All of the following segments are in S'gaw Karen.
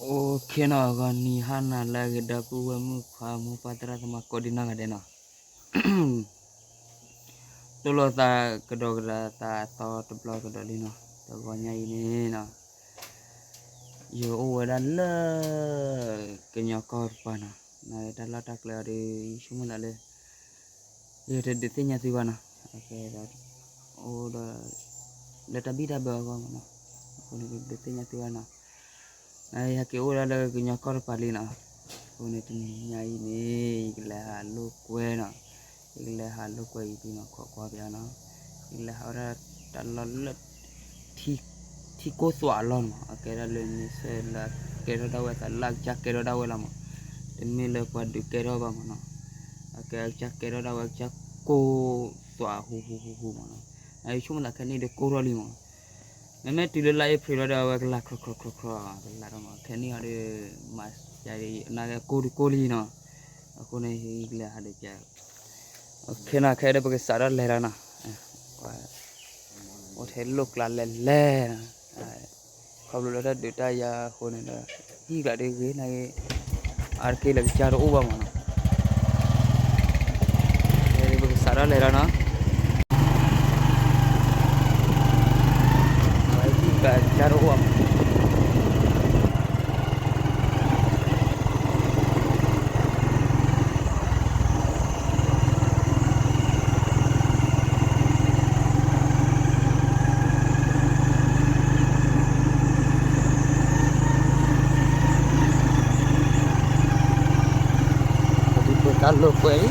အိၣ်ခ့နီၤ ဂီၤနံၤဟါနၤလၢအဂ့ၤ ဒီပုၢ်ဝဲၢ်မုၣ်ခွါ မိၢ်ပၢ်သရၣ်သမါကိးဒံနီၢ်ဂၤဒဲးနီၤ, တိၢ်လိာ်သးကဒီးကဒီးသးအသီတဘျီကဒီးလံနီၤ, တဂီၤညါအံၤန့ၣ်နီၤ, ယအိၣ်ဝဲဒၣ်လၢ ကညီကီၢ်တပၤနီၤ, နတၢ်လီၢ်တၢ်ကျဲအီၤဒီး ယဆိကမိၣ်သးလၢ ယတဒုးသ့ၣ်ညါသုဘၣ်နီၤ, အိၣ်ဒီး လၢတၢ်ဘံၣ်တၢ်ဘၢအဂီၢ်မးနီၤ, အဃိန့ၣ်ဒုးသ့ၣ်ညါသုဘၣ်နီၤ, ယဟဲက့ၤအိၣ်ဝဲဒၣ်လၢကညီကီၢ်တပၤလံနီၤ, အဃိန့ၣ်တနံၤညါအံၤန့ၣ် ယကလဲၤဟးလိာ်ကွဲနီၤ, ယကလဲၤဟးလိာ်ကွဲအံၤဒ်နီၤ ခိးကွၢ်ပယါနီၤ, ယကလဲၤဟးဝဲဒၣ်တၢ်လီၢ်လၢ ထံကိၢ်သွးအလီၢ်မး, အကဲဒၣ်လၢန့ဆၢၣ်လၢကဲထီၣ်ဒၣ်ဝဲသးလၢအကစၢ်ကဲထီၣ်ဒၣ်ဝဲလီၤမး, တမ့ၢ်လၢပှၤဒုးကဲထီၣ်ဘၣ်မးနီၤ, အကဲအကစၢ်ကဲထီၣ်ဒၣ်ဝဲအကစၢ်ကိၢ်သွးဟူဟူဟူဟူမးနီၤ, ယဆိကမိၣ်သးခဲနံၣ်ဒီးကိၢ်ထီၣ်လံမး, မ့မ့ၢ်တုၤလၢလါအ့ဖြ့ၣ်လီၤဒီးအဝဲကလၢ်ချီချီချီချီ ကလၢ်ထီၣ်မး, ခဲနံၣ်အီၤဒီး မၤစၢၤဒ်အံၤ နာ်က့ကိၢ်တကိၢ်လံနီၤ, အဃိန့ၣ်ယကလဲၤဟးဒုးပျဲ ခဲနီၤ ခဲဒီးပကစးထီၣ်လဲၤလီၤနီၤ, အိၣ်ထဲလိာ်ကျါလဲၤလဲၤနီၤ, ခီဖျိလၢတၢ်ဒုးတၢ်ယၤအဃိန့ၣ်ဒီး ဟံၣ်ကျါဒ်ဂ့ၤနာ်က့ အါတက့ၢ်လၢကစၢ်တအိၣ်ဘၣ်မးနီၤ, ခဲဒီးပကစးထီၣ်လဲၤလီၤနီၤ, ဟံၣ်ကျါကစၢ်တအိၣ်ဘၣ်မး တၢ်လိာ်ကွဲအ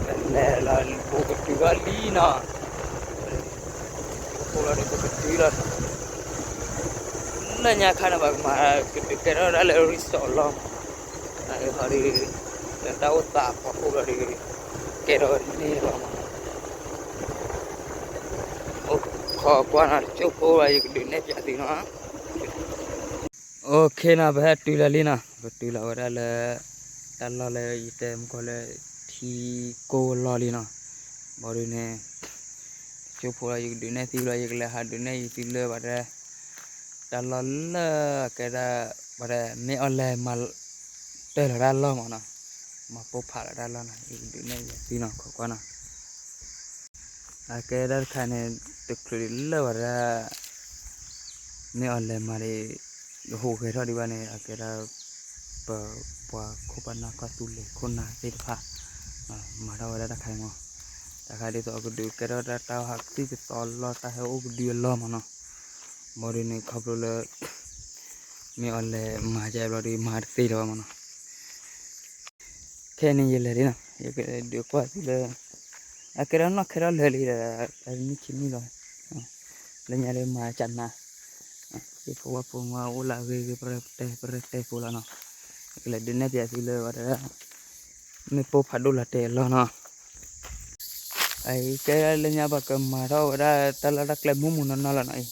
ံၤ လဲၤလီၤ ပကတုၤဘၣ်လံနီၤ, အိၣ်လီၤဒီးပကတုၤလီၤနီၤ, လၢညါခါန့ၣ် ပှၤကမၤကဒုးကဲထီၣ်ဒၣ်လၢ resort လီၤမး, အဟီဒီး လၢတၢ်အိၣ်သးအဖီခိၣ်လီၤဒီး ကဲထီၣ်ဝဲတန့ၢ်လၢၤဘၣ်မး, အိၣ်ခိးကွၢ်နီၤ တကၠိဖိဘၣ် ယကဒုးနဲၣ်ပၠးသုနီၤ. အိၣ်ခ့နီၤ ပဟဲတုၤလီၤလံနီၤ, ပတုၤလီၤဝဲဒၣ်လၢ တၢ်လီၢ်လၢယတဲမုၢ်ကီၢ်လၢ ထံကိၢ်လီၢ်လံနီၤ, ဘၣ်ဒုးန့ၣ် ကၠိဖိလီၤ ယကဒုးနဲၣ်သုလီၤ ယကလဲၤဟးဒုးနဲၣ်ယသုလၢ ပှၤတဲ တၢ်လီၢ်လၢအကဲဒၣ် ပှၤတဲ မ့ၢ်အီၤလဲၤမၤ တၢၢ်လီၤတၢ်လီၢ်မးနီၤ, မၤပိၢ်ဖးလီၤတၢ်လီၢ်နီၤ ယကဒုးနဲၣ်ယသုနီၤ ခိးကွၢ်နီၤ. အကဲဒၣ်တခါန့ၣ် တချုးလၢပှၤတဲ မ့ၢ်အီၤလဲၤမၤဒံး ဟူးဂဲၤထီၣ်ဒံးဘၣ်န့ၣ် အကဲဒၣ် ပပှၤခိၣ်ပနၢ်ကီၢ်သူလ့ၤခိၣ်နၢ်သ့ၣ်တဖၣ် မၤထီၣ်ဝဲဒၣ်တၢ်ခါအံၤမး, တၢ်ခါဒ်သိးအကဒုးကဲထီၣ်တၢ်တၢ်ဟးကသံၣ်ကသီလီၢ် တၢ်ဟဲအိၣ်ကဒုအလီၢ်မးနီၤ, ဘၣ်ဒုးန့ၣ်ခီဖျိလၢ မ့ၢ်အီၤလဲၤမၤကဲဘျီဒုးမၤတသ့လၢၤဘၣ်မးနီၤ. ခဲအံၤန့ၣ်ယလဲၤလံနီၤ ယကဒုးကွၢ်သုလၢ အကဲထီၣ်နီၢ်ခဲထီၣ်လၢာ်လံဒီး အမုၢ်ဆံးမုၢ်လီၤ လၢညါလၢမၤကနါ ယဖိဝဲၢ်ဖိမါအိၣ်လၢအဂ့ၤဂ့ၤ ပရဲတဲပရဲတဲဖိလီၤနီၤ, ယကလဲၤဒုးနဲၣ်ပၠးသုလၢဝဲဒၣ် မ့ၢ်ပိၢ်ဖးဒိၣ်လီၤတဲာ်အလီၢ်နီၤ. အကဲလၢညါပှၤကမၤထီၣ်ဝဲဒၣ်တၢ်လီၢ်တၢ်ကျဲမုၢ်မုၢ်နီၢ်နီၢ်လီၤနီၤအံၤ,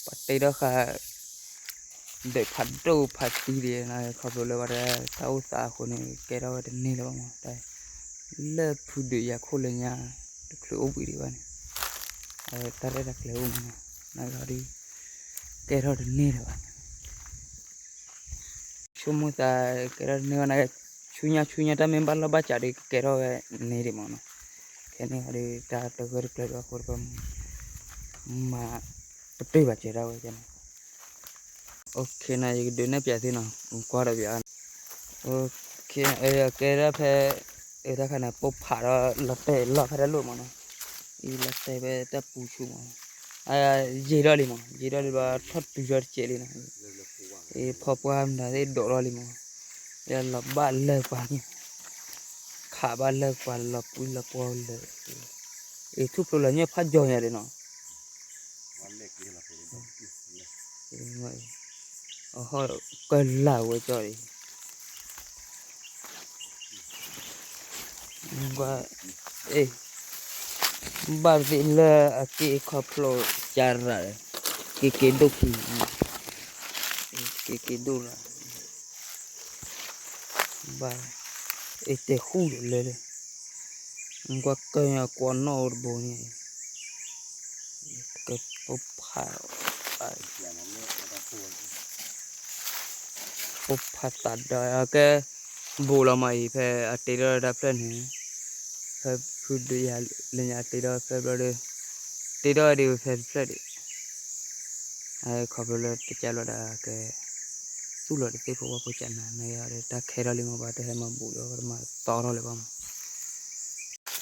ပှၤတ့ထီၣ်ဃာ် ဒၢးဖးဒိၣ်ဖးတံၢ်ဒံးနီၤ ခီဖျိလၢဝဲဒၣ်တၢ်အိၣ်သးအဃိန့ၣ် ကဲထီၣ်ဝဲတန့ၢ်လၢၤဘၣ်မး တၢ် လၢဖုဒုးယၤခိၣ်လၢညါ တချုးအိၣ်ဘှံးဒံးဘၣ်န့ၣ် အဝဲတၢ်ရဲၣ်တၢ်ကျဲၤအိၣ်မးနီၤ နာ်က့ဒီး ကဲထီၣ်တန့ၢ်လၢၤဘၣ် ဆိကမိၣ်သး ကဲထီၣ်တန့ၢ်ဘၣ်နာ်က့ ဆူညါဆူညါတၢ်မ့ၢ်ဘၣ်လီၢ်ဘၣ်စးဒီးကကဲထီၣ်ဝဲန့ၢ်ဒံးမးနီၤ, ခဲန့ၣ်ဒီးတၢ်တဂၢၢ်တကျၢၤဘၣ်အဃိ မၤ ပတုာ်ဘၣ်စၢၤဒၣ်ဝဲန့ၣ် OK နီၤ ယကဒုးနဲၣ်ပၠးသုနီၤ ကွၢ်ဒီးပၠး OK ကဲဒၣ်ဖဲ အတၢ်ခါန့ၣ် ပိၢ်ဖးဒီးလီၤတဲာ်လီၤဖဲတၢ်လိၣ်မးနီၤ, လၢတဲဝဲတၢ်ပူၤဆူၣ်မး, ယံာ်ထီၣ်လံမး, ယံာ်ထီၣ်လံဘၣ် ထီၣ်တုၤထီၣ်တစဲးလံနီၤ, ဖီပှၢ်မတၤသ့ၣ်ဒိးထီၣ်လံမး, ယလီၤဘၣ်လၢပှၤန့ၣ်, ခးဘၣ်လၢပှၤလီၤပှံလီၤပှီၢ်လၢ, အထူၣ်ဖျိလီၤညၣ်ဖးယိာ်ညါဒ်နီၤ, အဟီၣ်ကလၢ်ဝဲကၠီအံၤ ကွၢ်, ဘၣ်သ့ၣ်လၢအက့ခီဖျိကၢ်ရၣ်, က့ၤက့ၤဒိၣ်ခံ, က့ၤက့ၤဒိၣ်ရၣ်, ဘၣ်, အတဲာ်ဃူၣ်လၢလၢ, ကွၢ်ကၢၢ်ကွၢ်နီၣ်အိၣ်တဘိန့ၣ်, ကဲပိၢ်ဖး ပိၢ်ဖးသးဒီးအကဲ, ဘူးလီၤမးအံၤ ဖဲအတ့ထီၣ်တၢ်ဖျၢၣ်န့ၣ်, ဖဲဖုဒုးယၤလၢညါတ့ထီၣ်ဖျၢၣ်ဘျီဒီး, တ့ထီၣ်ဒံးဝဲဖဲတဖျၢၣ်ဒံး, ခီဖျိလၢတကးဘျီဒီးကဲ, သူၣ်လီၤတသ့ဖိဝဲဖိကနၤန့ၣ်ဒီး တၢ်ခဲထီၣ်လံမး ဘၣ်တဟဲမၤဘူးဒီး ပတမၤသီထီၣ်လၢၤဘၣ်မး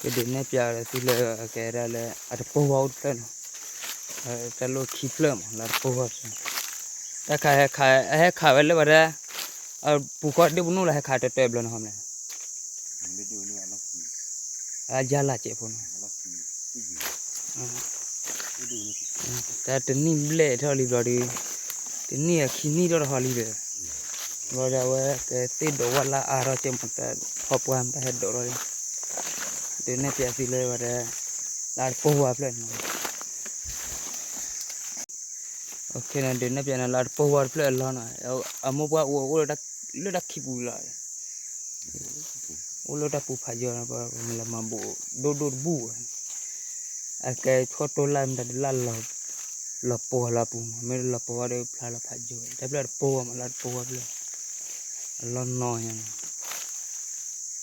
ကဒုးနဲၣ်ပျးသုလၢအကဲဒၣ်လၢအတပီၢ်ဝါအိၣ်တဖျၢၣ်နီၤ, တၢ်လိၣ်ခံဖျၢၣ်မး လၢတပီၢ်ဝါတဖျၢၣ်, တၢ်ခးဟဲခး အဟဲခးဝဲလၢပှၤတဲ, အပူၤဃီဒ့ပနီၣ်လၢဟဲခးတၢၢ်တၢၢ်ဘျီနီၤဟီမး, အယါလၢ်စဲးဖိနီၤ, တၢ်တနံၣ်ဘျဲၣ်ထီၣ်လံဘျီဒီး, တနံၣ်အခံနံၣ်ထီၣ်တဟီလံဒီး, ဘျီဒီးအဝဲကသ့ၣ်ဒိးဝဲလၢအါထီၣ်ကဲမး တၢ်ဖီပှၢ်မး တၢ်ဟဲဒိးထီၣ်လံ, ဒုးနဲၣ်ပျးသုလၢဝဲဒၣ်, လၢတပီၢ်ဝါဖျၢၣ်န့ၣ်, ဒုးနဲၣ်ပျးန့ၣ် လၢတပီၢ်ဝါတဖျၢၣ်အလီၢ်နီၤ, အမိၢ်ပှၢ်အိၣ်အိၣ်လၢတၢ်ခံပူၤလီၤ အိၣ်လၢတၢ်ပူၤဖးယိာ် ပမ့ၢ်လီၤမၤဘူးဒိၣ်ဒိၣ်တဘူၣ်ဝဲ, အကဲထီၣ်တိၢ်လၢ်မတၤတလၢ်လီၤ, လီၤပှီၢ်လီၤပူၤမး မ့ၢ်လီၤပှီၢ်ဝဲဒီးဖျါလီၤဖးယိာ် တၢ်ဖျၢၣ်တပီၢ်ဝဲမး လၢတပီၢ်ဝဲဖျၢၣ်, အလီၢ်နီၢ်ညါန့ၣ်,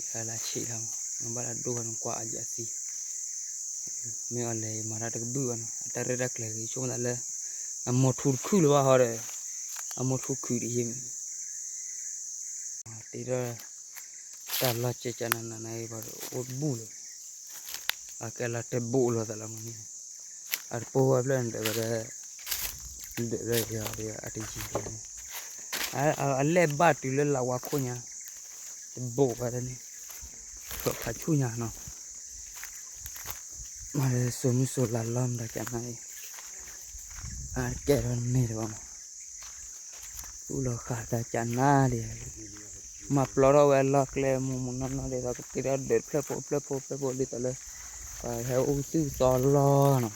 ယလၢဆံးလီၤမး နဘၣ်လၢဒိၣ်ဝဲနကွၢ်အယၤသံ မ့ၢ်အီၤလဲၤမၤတၢ်တကဘုၣ်ဘၣ်နီၤ အတၢ်ရဲၣ်တၢ်ကျဲၤဂ့ၤဆိကမိၣ်သးလၢ, အမိၢ်ထူတခုလၢၤဘၣ်ဟီဒီး, အမိၢ်ထူခုတယ့ၢ်မး, တ့ထီၣ်, တၢ်လီၢ်ကဲကနၤနၤနၤအံၤဘၣ်အိၣ်တဘူၣ်လၢၤ, အကဲလီၤတဲာ်ဘူးလိာ်သးလီၤမးန့ၣ်, အတပီၢ်ဝါဖျၢၣ်န့ၣ်ဒီးဝဲဒၣ်, ဒၢးဝဲယၤဒီးအတယံၤန့ၣ်, အလဲၢ်ဘၣ်တုၤလၢလၤဝါခိၣ်ညါ, တဘူးဘၣ်တၢ်န့ၣ်, ဖျိးဖးဆူၣ်ညါနီၤ မၤလၢစိၤမုၢ်စိၤလၢ်လီၤမတၤကနၤအံၤ, အကဲထီၣ်န့ၢ်တဘၣ်မး, သူၣ်လီၤဃာ်တၢ်ကနၤဒ်, မၤပျီထီၣ်ဝဲအလီၢ်ကျဲမူးမူးနီၢ်နီၢ်ဒ်သိး ကတ့ထီၣ်ဒၢးဖျၢၣ်ဖိဖျၢၣ်ဖိဖျၢၣ်ဖိဒ်သိးလၢ, ပှၤဟဲအိၣ်သူၣ်သီလီၤနီၤ,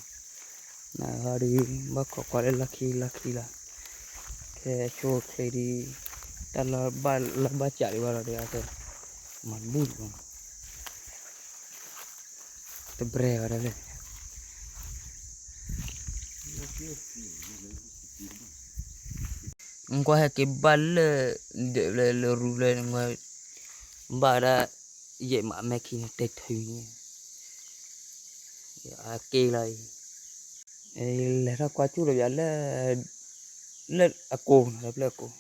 နဟီဒ်, ဘၣ်ခိးကွၢ်လၢလီၢ်ခံလီၢ်ခံလီၤ, ခဲဆိချ့ဒ်, တၢ်လီၢ်ဘၣ်လီၢ်ဘၣ်စးဒံးဘၣ်ဒီးဒ်အကဲ, မၤတဘူၣ်ဒံးဘၣ် တဘြဲၤဝဲဒၣ်လဲၣ်, နကွၢ်ဟဲက့ၤဘၣ်လၢ, ဒၢးလၢလၢရူလၢ, ဘၣ်ဝဲဒၣ်, ယဲၢ်မးမဲာ်ခံန့ၣ်တဲထုးန့ၣ်, အက့လီၤအံၤ, လဲၤထီၣ်ကွၢ်ကၠူၣ်ဒီးယၤလၢ, လၢအကိးနီၤ လၢဖျၢၣ်အကိး,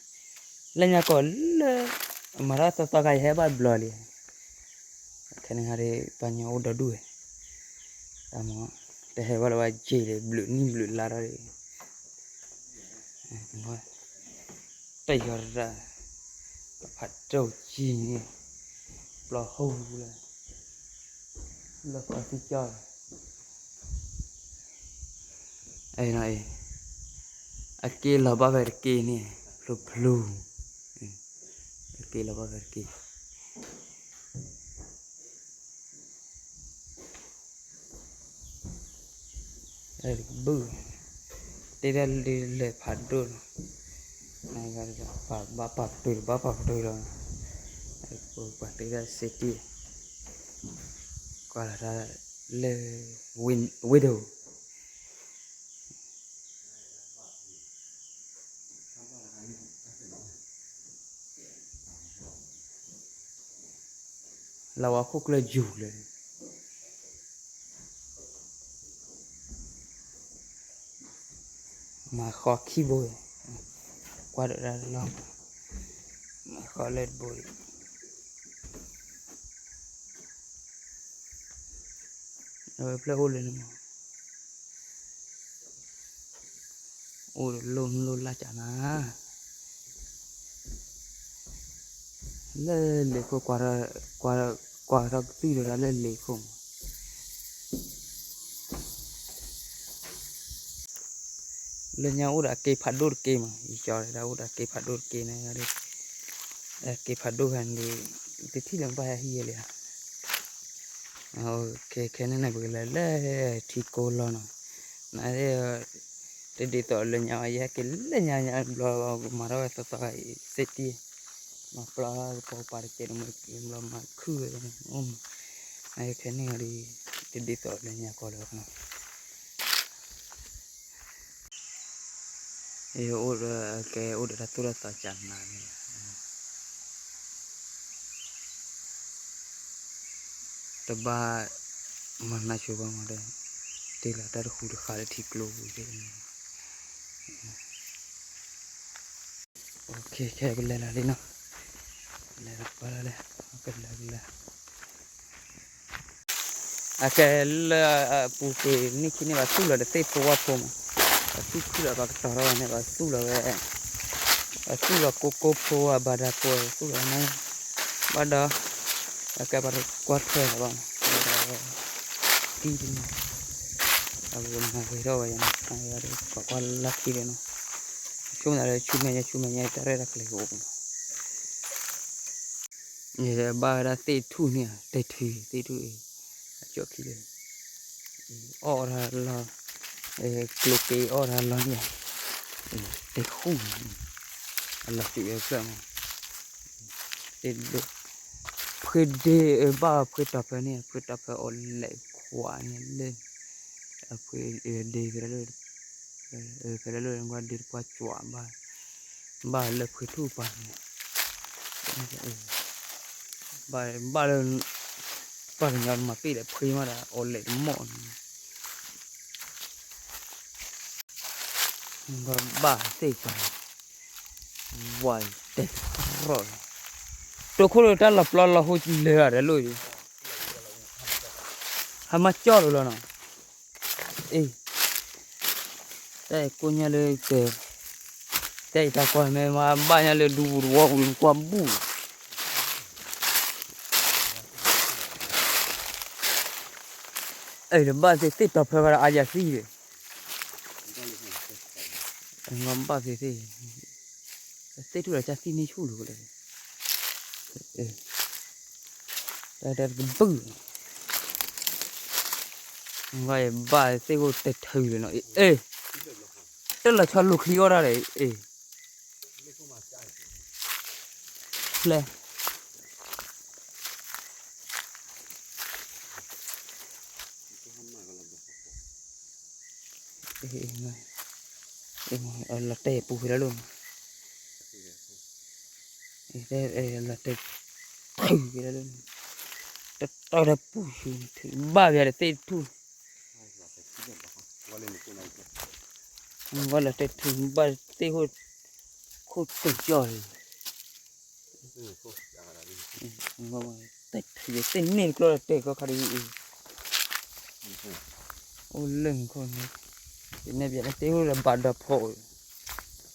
လၢညါကီၢ်လၢ, မၤထီၣ်သီသီခါ ယဟဲဘၣ်ဘျီလံ, ခဲန့ၣ်ခါဒ်ပှၤကညီအိၣ်ဒီဒူၣ်ဝဲ, တၢ်မ့ၢ်, တဟဲဘၣ်လၢၤဘၣ်က့လံ ဘျုးနံၣ်ဘျုးလါထီၣ်ဒ် တၢ်ယီၤတရၣ်, ဖးဒိၣ်ကံန့ၣ်, ပျီဟိလၢ, လၢကီၢ်သံကၠီၣ်, အ, အက့လီၤဘၣ်ဖဲတက့ၢ်န့ၣ်, ဖျိဖျိ, အက့လီၤဘၣ်ဖဲတက့ၢ် ဘုၣ်, တဲဒၣ်လၢလဲၤဖးဒိၣ်နီၤ, ဘၣ်ပာ်ပတုာ် ဘၣ်ပာ်ပတုာ်လီၤ, ပှၤတဲဒၣ်စ့တံၢ်, ကွၢ်လီၤတၢ်လၢ, window လၢဝဲခိၣ်ကျၢၢ်ယူၤလၢ, မၤဃီခံဘိ, ကွၢ်ဒီးတၢ်လီၢ်, မၤဃီလၢတဘိအံၤ အဝဲဖျၢၣ်အိၣ်လၢန့ၣ်မး, အိၣ်ဒီးလိၣ်မုၢ်လိၣ်လၢ်ကနၤ, လၢလ့ခိၣ်, ကွၢ်ထီၣ်ကသံၣ်ဒီးလၢလ့ခိၣ်မး. လၢညါအိၣ်ဒီးအက့ဖးဒိၣ်တက့မး, ယကၠီဒၣ်အိၣ်ဒီးအက့ဖးဒိၣ်တက့န့ၣ်, အက့ဖးဒိၣ်ဂၤန့ၣ်, တထံၣ်လၢဘၣ်ဟဲဟံးဝဲလံဧါ. ခဲန့ၣ်န့ၣ် ပကလဲၤလၢထံကိးလီၤနီၤ, န တဒ်သိးလၢညါဝဲ ယဟဲက့ၤလၢညါညါဘျီ မၤထီၣ်ဝဲသီသီဂၤအံၤ စ့တံၢ်, မၤပျီကပိာ်ပာ်တကဲးတမုၢ်ဘျီ မၤခုၣ်ဝဲ, ခဲန့ၣ်ဒီး တဒ်သိးလၢညါကီးလၢၤဘၣ်နီၤ. အိၣ်ဒီး ကဲအိၣ်ဒီးတၢ်သိၣ်တၢ်သီကနၤန့ၣ် တဘၣ်မၤနၢ်ဆိဘၣ်မးဒီး တ့လီၤတၢ်တဃူတဃာ်လၢထံကျိပူၤသ့ၣ်န့ၣ်, ခဲပလဲၤလီၤလံနီၤ, လဲၤလီၤပၢလီၤလဲၣ်, ကလဲၤကလဲၤ အကဲလၢအပူၤကွံာ်နံၣ်ခံန့ၣ် ပှၤသူၣ်လီၤဒီးသ့ၣ်ဖိဝၣ်ဖိမး, ပှၤသူၣ်ခုလီၤပှၤကတီၤထီၣ်ဝဲန့ၣ် ပှၤသူၣ်လီၤဝဲ, ပှၤသူၣ်လီၤကိကိဖိ အဘၤဒၤဖိ သူၣ်လီၤန့ၣ်, ဘၣ်ဒီး အကဲပှၤတကွၢ်ထွဲလၢၤဘၣ်မး, တံၢ်တန့ၣ်, အဝဲမၤဝဲထီၣ်ဝဲယၤန့ၣ် ပှၤကွၢ်လၢခံဒီးနီၤ, ဆိကမိၣ်သးလၢဆူမဲာ်ညါ ဆူမဲာ်ညါ တၢ်ရဲၣ်တၢ်ကျဲၤကအိၣ်မး. ဘၣ်ဝဲဒၣ်သ့ၣ်ထူၣ်န့ၣ် တဲထုးသ့ၣ်ထူၣ်အံၤ, အကၠီခံလၢ အီၣ်တၢ်လီၤ, ကျိၤက့အီၣ်တၢ်လီၤန့ၣ်, တဲဃူၣ်, အလီၤစုးဝဲဖျၢၣ်မး, သ့ၣ်ဒိၣ်, ဖှ့ဒ့, ဘၣ်ဖှ့တီၤဖဲန့ၣ် ဖှ့တီၤဖဲအီၤလဲၤခွးန့ၣ်လၢ အဖှ့ဒ့ဖဲလၢ ဖဲလၢလၢကွၢ်ဒ့တကွၢ်ကွၢ်ဘၣ်, ဘၣ်လၢဖှ့ထူၣ်ပၤန့ၣ်, ဘၣ်လၢ ပှၤကညီမၤပ့ၢ်ဒီးဖှ့မးဒီး အီၤလဲၤတမီၣ်န့ၣ်, ဘၣ်သ့ၣ်ပၤ, ဝါတဲထီၣ်, တိခိၣ်လၢတၢ်လီၤပျီလီၤဟိလၢအဒီးလိၣ်, ဟးမၤကၠီၣ်လိာ်လီၤနီၤ, အ့ တၢ်အံၤကိၣ်ညါလၢက, တၢ်အံၤတၢ်ကွၢ်မ့ၢ်မၤဘၣ်ညါလၢဒူပူၤတဝီပူၤကွၢ်ဘူၣ်, အံၤတဘၣ်သ့ၣ်သ့ၣ်တီၤဖဲဂၤဒီးအါယၤသံဒီး, ဘၣ်သ့ၣ်သ့ၣ်, သ့ၣ်ထူၣ်ဒီးကၢ်သံၣ်န့ၢ်ဆူၣ်လီၤ, တၢ်တကဘုၣ်, ဘၣ်သ့ၣ်အိၣ်တဲထုးလီၤနီၤ, အ့ တၢ်လီၤဆီလိာ်ချံအီၣ်တၢ်ဒီး အ့ ဖျဲၣ်, လီၤတဲာ်ပူၤဖဲလၢလိၣ်, လီၤတဲာ်ထုးဖဲလၢလိၣ်, တၢ်တၢ်ပူၤဆူ ဘၣ်ပှၤဒီးသ့ၣ်ထူၣ် ဝဲလီၤတဲာ်ထုးဘၣ်သ့ၣ်အိၣ်, ခိၣ်တကၠီၣ်လံ, တဲာ်ထုးသ့ၣ်န့ၣ်တကျီၢ်ဒီးတဲာ်ကီခါတဂ့ၤအံၤ, အိၣ်လၢမူခိၣ်န့ၣ်, ယနဲၣ်ပျဲလၢသ့ၣ်အိၣ်ဒီးဘၣ်ဒီးဖီ,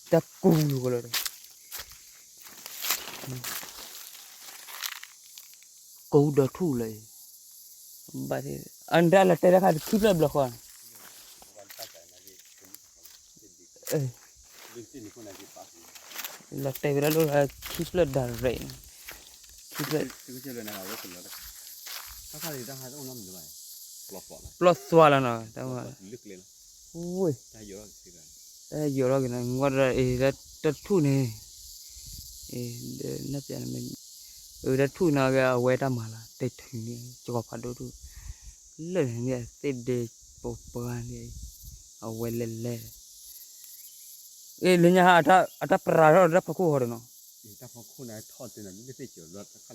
တၢ်ကူလိာ်ကလီၤဒီး ကူဒီးထူၣ်လၢအံၤ, ဘၣ်သ့ၣ်, အဒၣ်လီၤတဲာ်တၢ်ခါခံဖျၢၣ်ဘျီဃီ, လီၤတဲာ်ဝဲဒၣ်လၢခံဖျၢၣ်ဒၣ်ရဲၣ်, ခံဖျၢၣ်, ပျီသွါလီၤနီၤ, တၢ်ဝဲ, တၢ်ယိာ်လီၤက့ၤ, တၢ်ယိာ်လီၤက့ၤနီၤ ငီၢ်ဒီး တၢ်ထူၣ်န့ၣ်, နပျဲန့ၣ်, တၢ်ထူၣ်န့ၣ် အဝဲတၢ်မၤလီၤ တဲာ်ထုးန့ၣ် ကီဖးဒိၣ်ထူၣ်, လၢာ်န့ၣ်သ့ၣ်ဒ့ပှၤပှၤန့ၣ်, အဝဲလဲၤလဲၤ, အ့ လၢညါဟး အတၢ်ပြးထီၣ်တၢ်ဖီခိၣ်ဟီဒီးနီၤ, ပျီဖးလီၤနီၤ ခီၣ်ထံးဒ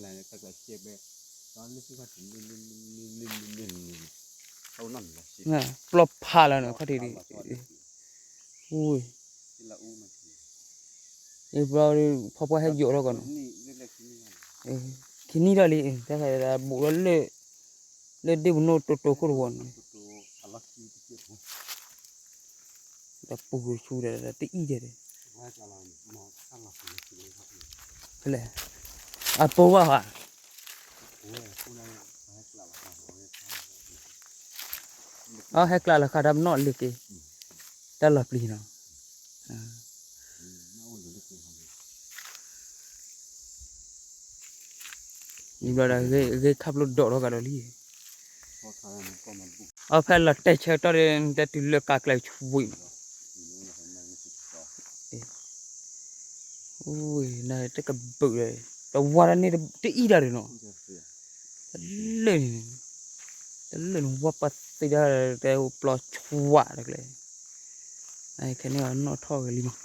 ံး, အ့ ဘျီ ဖီပှၢ်ဟဲယိာ်ထီၣ်ကီးနီၤ, ခံနံၣ်ထီၣ်လံ တၢ်ခါဘူးထီၣ်လၢာ်, လၢဒ့ပူၤနိၣ်တိတိခိၣ်တဝီန့ၣ်, ဒီးပူၤကဆူဒီးတအံၣ်ဒဲး, ဖဲလဲၣ်, အပိဝဲဧါ, အဟဲကျးလီၤဃာ်တၢ်ပနီၣ်လ့ၤက့ၤ, တၢ်လီၤပျံၤနီၤ, ဘျီဒီးဂ့ၢ်ခၣ်ဖျိဒိးထီၣ်ကဒီးလံ, အဖဲလီၤတဲာ်ဆၢကတီၢ်ဒီး နတဲတုၤလၢကါကျဲဆူဝံၤမး, တကဘုးဒီး တဝါတၢ်န့ၣ်တအံၣ်တၢ်ဒီးနီၤ, တလၢာ်န့ၣ်, တလၢာ်န့ၣ်ဝါပှၤသ့ဒၣ် တဲပျီဆွးတကျဲ, ခဲန့ၣ်အနီၣ်ထီၣ်ဂ့ၤလံမး,